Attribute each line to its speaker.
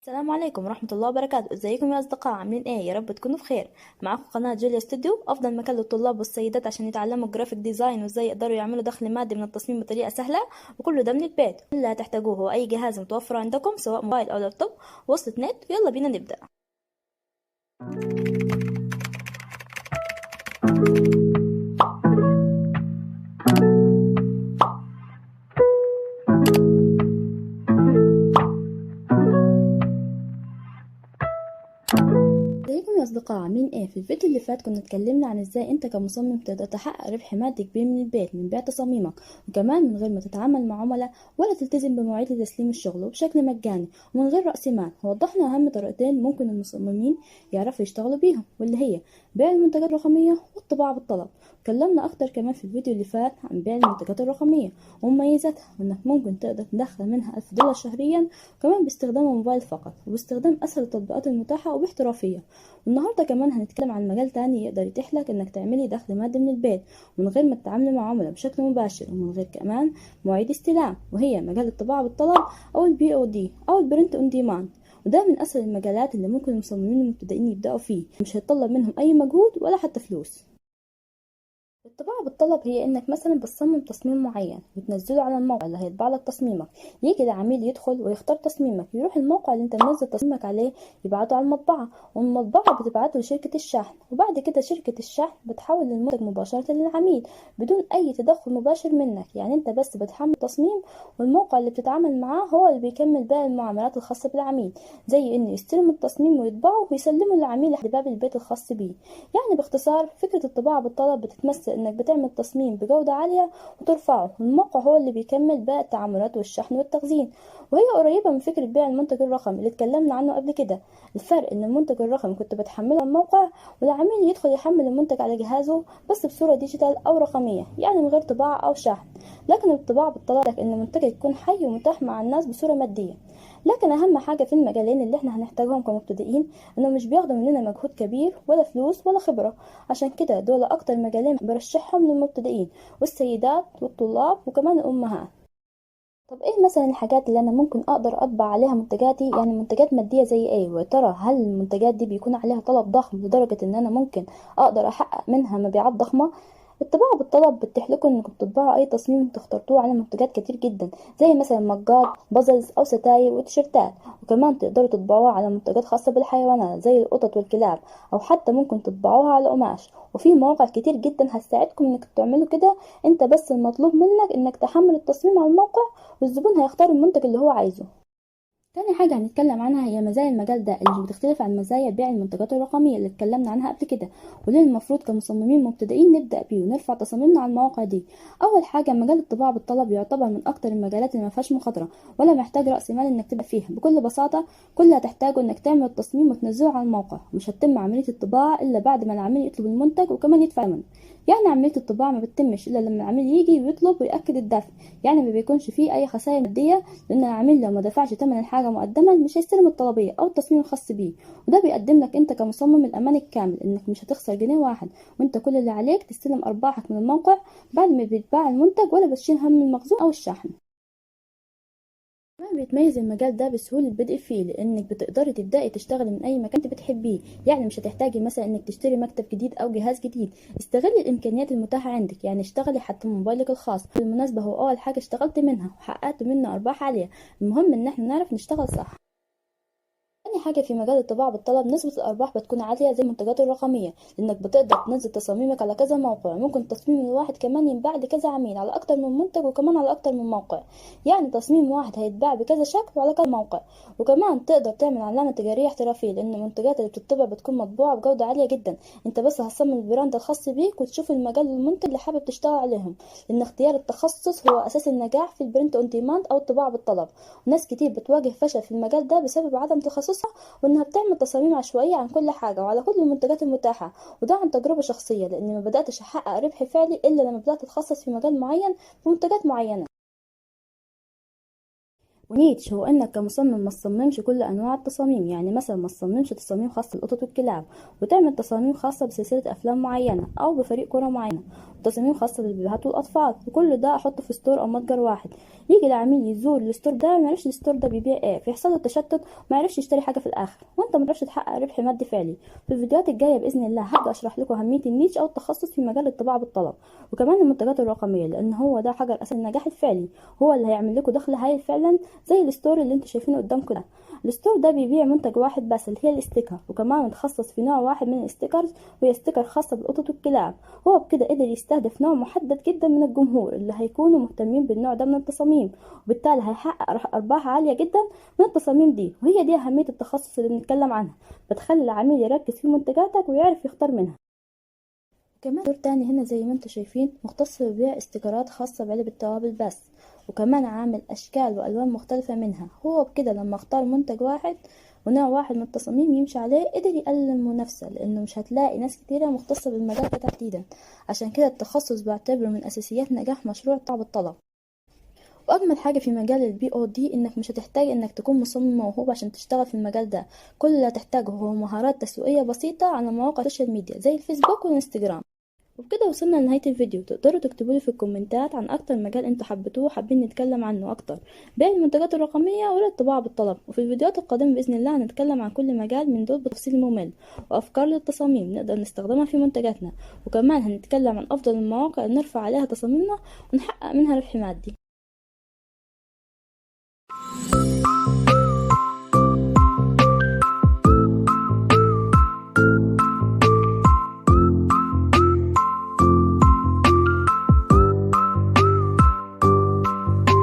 Speaker 1: السلام عليكم ورحمة الله وبركاته. ازيكم يا اصدقاء؟ عاملين ايه؟ يا رب تكونوا بخير. معاكم قناة جوليا ستوديو، افضل مكان للطلاب والسيدات عشان يتعلموا ال graphic design وازاي يقدروا يعملوا دخل مادي من التصميم بطريقة سهلة، وكله ده من البيت. كل اللي هتحتاجوه هو اي جهاز متوفر عندكم سواء موبايل او لابتوب، وصلة نت. ويلا بينا نبدأ. ازيكم يا اصدقاء؟ عاملين ايه؟ في الفيديو اللي فات كنا اتكلمنا عن ازاي انت كمصمم تقدر تحقق ربح مادي كبير من البيت من بيع تصاميمك، وكمان من غير ما تتعامل مع عملاء ولا تلتزم بمواعيد لتسليم الشغل، وبشكل مجاني ومن غير راس مال. ووضحنا اهم طريقتين ممكن المصممين يعرفوا يشتغلوا بيهم، واللي هي بيع المنتجات الرقمية والطباعه بالطلب. اتكلمنا اكتر كمان في الفيديو اللي فات عن بيع المنتجات الرقمية ومميزاتها، وانك ممكن تقدر تدخل منها $1000 شهريا، وكمان باستخدام الموبايل فقط وباستخدام اسهل التطبيقات المتاحة وباحترافيه. والنهارده كمان هنتكلم عن مجال تاني يقدر يتيح لك انك تعملي دخل مادي من البيت ومن غير ما تتعاملي مع عملاء بشكل مباشر ومن غير كمان مواعيد استلام، وهي مجال الطباعة بالطلب او ال POD او ال print on demand. وده من اسهل المجالات اللي ممكن المصممين المبتدئين يبداوا فيه، مش هيتطلب منهم اي مجهود ولا حتى فلوس. الطباعة بالطلب هي انك مثلا بتصمم تصميم معين وتنزله على الموقع اللي هيطبع لك تصميمك، يجي العميل يدخل ويختار تصميمك، يروح الموقع اللي انت منزل تصميمك عليه يبعته على المطبعة، والمطبعة بتبعته لشركة الشحن، وبعد كده شركة الشحن بتحول المنتج مباشرة للعميل بدون اي تدخل مباشر منك. يعني انت بس بتحمل تصميم والموقع اللي بتتعامل معاه هو اللي بيكمل باقي المعاملات الخاصة بالعميل، زي انه يستلم التصميم ويطبعه ويسلمه للعميل لحد باب البيت الخاص بيه. يعني باختصار فكرة الطباعة بالطلب بتتمثل انك بتعمل تصميم بجودة عالية وترفعه، والموقع هو اللي بيكمل باقي التعاملات والشحن والتخزين. وهي قريبة من فكرة بيع المنتج الرقمي اللي اتكلمنا عنه قبل كده. الفرق ان المنتج الرقمي كنت بتحمله على الموقع والعميل يدخل يحمل المنتج على جهازه بس بصورة digital او رقمية، يعني من غير طباعة او شحن. لكن الطباعة بالطلب لك ان المنتج يكون حي ومتاح مع الناس بصورة مادية. لكن اهم حاجة في المجالين اللي احنا هنحتاجهم كمبتدئين انه مش بياخدوا مننا مجهود كبير ولا فلوس ولا خبرة، عشان كده دول اكتر مجالين برشحهم للمبتدئين والسيدات والطلاب وكمان الامهات. طب ايه مثلا الحاجات اللي انا ممكن اقدر اطبع عليها منتجاتي، يعني منتجات مادية زي ايه؟ ويا ترى هل المنتجات دي بيكون عليها طلب ضخم لدرجة ان انا ممكن اقدر احقق منها مبيعات ضخمة؟ الطباعة بالطلب بتتيح لكم انكم تطبعوا اي تصميم انتوا اخترتوه على منتجات كتير جدا، زي مثلا مجات، puzzles او ستاير وتيشيرتات، وكمان تقدروا تطبعوها على منتجات خاصة بالحيوانات زي القطط والكلاب، او حتى ممكن تطبعوها على قماش. وفي مواقع كتير جدا هتساعدكم انك تعملوا كده، انت بس المطلوب منك انك تحمل التصميم على الموقع والزبون هيختار المنتج اللي هو عايزه. تاني حاجة هنتكلم عنها هي مزايا المجال ده اللي بتختلف عن مزايا بيع المنتجات الرقمية اللي اتكلمنا عنها قبل كده، وليه المفروض كمصممين مبتدئين نبدأ بيه ونرفع تصاميمنا على المواقع دي. أول حاجة مجال الطباعة بالطلب يعتبر من أكتر المجالات اللي ما فيهاش مخاطرة ولا محتاج رأس مال إنك تبقى فيها. بكل بساطة كل اللي هتحتاجه إنك تعمل التصميم وتنزله على الموقع، مش هتتم عملية الطباعة إلا بعد ما العميل يطلب المنتج وكمان يدفع ثمنه. يعني عملية الطباعة ما بتتمش إلا لما العميل يجي ويطلب ويأكد الدفع، يعني ما بيكونش فيه أي خسائر مادية، لأن العميل لو ما دفعش ثمن الحاجة مقدما مش هيستلم الطلبية أو التصميم الخاص بيه. وده بيقدم لك أنت كمصمم الأمان الكامل إنك مش هتخسر جنيه واحد، وأنت كل اللي عليك تستلم أرباحك من الموقع بعد ما بيتباع المنتج ولا بتشيل هم المخزون أو الشحن. كمان بيتميز المجال ده بسهولة البدء فيه، لانك بتقدري تبدأي تشتغلي من اي مكان انت بتحبيه، يعني مش هتحتاجي مثلا انك تشتري مكتب جديد او جهاز جديد. استغلي الامكانيات المتاحة عندك، يعني اشتغلي حتى من موبايلك الخاص. بالمناسبة هو اول حاجة اشتغلت منها وحققت منه ارباح عالية. المهم ان احنا نعرف نشتغل صح. تاني حاجة في مجال الطباعة بالطلب نسبة الأرباح بتكون عالية زي المنتجات الرقمية، لأنك بتقدر تنزل تصاميمك على كذا موقع، ممكن التصميم الواحد كمان ينباع لكذا عميل على أكتر من منتج وكمان على أكتر من موقع، يعني تصميم واحد هيتباع بكذا شكل وعلى كذا موقع. وكمان تقدر تعمل علامة تجارية احترافية، لأن المنتجات اللي بتطبع بتكون مطبوعة بجودة عالية جدا. أنت بس هتصمم ال brand الخاص بيك وتشوف المجال والمنتج اللي حابب تشتغل عليهم، لأن اختيار التخصص هو أساس النجاح في ال print on demand أو الطباعة بالطلب. وناس كتير بتواجه فشل في المجال ده بسبب عدم تخصصها وانها بتعمل تصاميم عشوائية عن كل حاجة وعلى كل المنتجات المتاحة. وده عن تجربة شخصية، لاني ما بدأتش احقق ربح فعلي الا لما بدأت اتخصص في مجال معين في منتجات معينة. و niche هو انك كمصمم ما تصممش كل انواع التصاميم، يعني مثلا ما تصممش تصاميم خاصة بالقطط والكلاب وتعمل تصاميم خاصة بسلسلة افلام معينة او بفريق كرة معينة، وتصاميم خاصة بالبيبيهات والاطفال، وكل ده احطه في store او متجر واحد. يجي العميل يزور ال store ده ما يعرفش ال store ده بيبيع ايه، فيحصل له تشتت وما يعرفش يشتري حاجة في الاخر، وانت ما تعرفش تحقق ربح مادي فعلي. في الفيديوهات الجاية باذن الله هبدا اشرح لكم اهمية ال niche او التخصص في مجال الطباعة بالطلب، وكمان المنتجات الرقمية، لان هو ده حجر اساس النجاح الفعلي، هو اللي هيعمل لكم دخل هايل فعلا زي ال store اللي انتوا شايفينه قدامكم ده. ال store ده بيبيع منتج واحد بس اللي هي ال sticker، وكمان متخصص في نوع واحد من ال stickers وهي sticker خاصة بالقطط والكلاب. هو بكده قدر يستهدف نوع محدد جدا من الجمهور اللي هيكونوا مهتمين بالنوع ده من التصاميم، وبالتالي هيحقق ارباح عالية جدا من التصاميم دي. وهي دي اهمية التخصص اللي بنتكلم عنها، بتخلي العميل يركز في منتجاتك ويعرف يختار منها. كمان store تاني هنا زي ما انتم شايفين مختص ببيع استيكرات خاصة بعلب التوابل بس، وكمان عامل اشكال والوان مختلفة منها. هو بكده لما اختار منتج واحد ونوع واحد من التصاميم يمشي عليه قدر يقلل المنافسة، لانه مش هتلاقي ناس كتيرة مختصة بالمجال ده تحديدا. عشان كده التخصص بعتبره من اساسيات نجاح مشروع طباعة بالطلب. واجمل حاجة في مجال ال POD انك مش هتحتاج انك تكون مصمم موهوب عشان تشتغل في المجال ده، كل اللي هتحتاجه هو مهارات تسويقية بسيطة على مواقع ال social media زي الفيسبوك والانستجرام. وبكده وصلنا لنهاية الفيديو. تقدروا تكتبوا لي في الكومنتات عن اكتر مجال انتوا حبيتوه وحابين نتكلم عنه اكتر، بيع المنتجات الرقمية ولا الطباعة بالطلب. وفي الفيديوهات القادمة بإذن الله هنتكلم عن كل مجال من دول بتفصيل ممل وافكار للتصاميم نقدر نستخدمها في منتجاتنا، وكمان هنتكلم عن افضل المواقع اللي نرفع عليها تصاميمنا ونحقق منها ربح مادي.